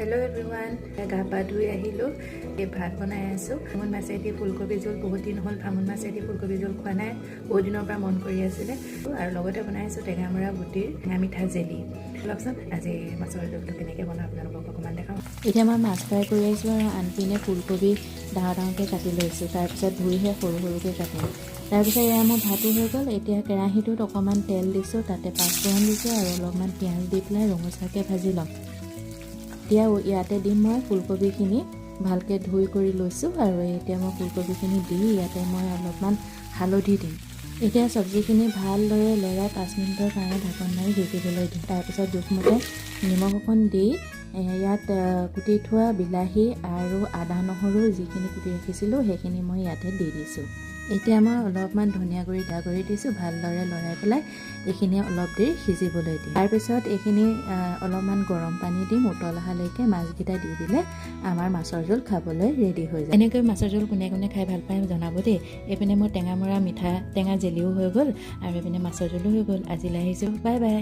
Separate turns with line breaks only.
Hello' everyone, গা পা ধুই আহিলোঁ। এই ভাত বনাই আছোঁ, ভাঙোন মাছেদি ফুলকবি জোল। বহুত দিন হ'ল ভাঙোন মাছেদি ফুলকবি জোল খোৱা নাই, বহুত দিনৰ পৰা মন কৰি আছিলে। আৰু লগতে বনাই আছোঁ টেঙামৰা গুটিৰ টেঙা মিঠা জেলি। ব'লকচোন, আজি মাছৰ জোলটো কেনেকৈ বনাওঁ আপোনালোকক অকণমান দেখাওঁ।
এতিয়া মই মাছ ফ্ৰাই কৰি আছোঁ আৰু আনপিনে ফুলকবি ডাঙৰ ডাঙৰকৈ কাটি লৈছোঁ। তাৰপিছত ধুইহে সৰু সৰুকৈ কাটিম। তাৰপিছত এয়া মোৰ ভাতো হৈ গ'ল। এতিয়া কেৰাহীটোত অকণমান তেল দিছোঁ, তাতে পাঁচফোৰণ দিছোঁ আৰু অলপমান পিঁয়াজ দি পেলাই ৰঙচুৱাকৈ ভাজি ল'ম। এতিয়া ইয়াতে দিম মই ফুলকবিখিনি। ভালকৈ ধুই কৰি লৈছোঁ আৰু এতিয়া মই ফুলকবিখিনি দি ইয়াতে মই অলপমান হালধি দিম। এতিয়া চব্জিখিনি ভালদৰে লৰাই 5 মিনিটৰ কাৰণে ঢাকন মাৰি সিজিবলৈ দিম। তাৰপিছত জোখমতে নিমখ অকণ দি ইয়াত কুটি থোৱা বিলাহী আৰু আদা নহৰু যিখিনি কুটি ৰাখিছিলোঁ, সেইখিনি মই ইয়াতে দি দিছোঁ। এতিয়া মই অলপমান ধনিয়া গুড়ি গুড়ি দিছোঁ। ভালদৰে লৰাই পেলাই এইখিনি অলপ দেৰি সিজিবলৈ দিম। তাৰপিছত এইখিনি অলপমান গৰম পানী দিম। উতল অহালৈকে মাছকেইটা দি দিলে আমাৰ মাছৰ জোল খাবলৈ ৰেডি হৈ যায়। এনেকৈ মাছৰ জোল কোনে কোনে খাই ভাল পায় জনাব দেই। এইপিনে মোৰ টেঙামৰা মিঠা টেঙা জেলিও হৈ গ'ল আৰু এইপিনে মাছৰ জোলো হৈ গ'ল। আজিলৈ আহিছোঁ, বাই বাই।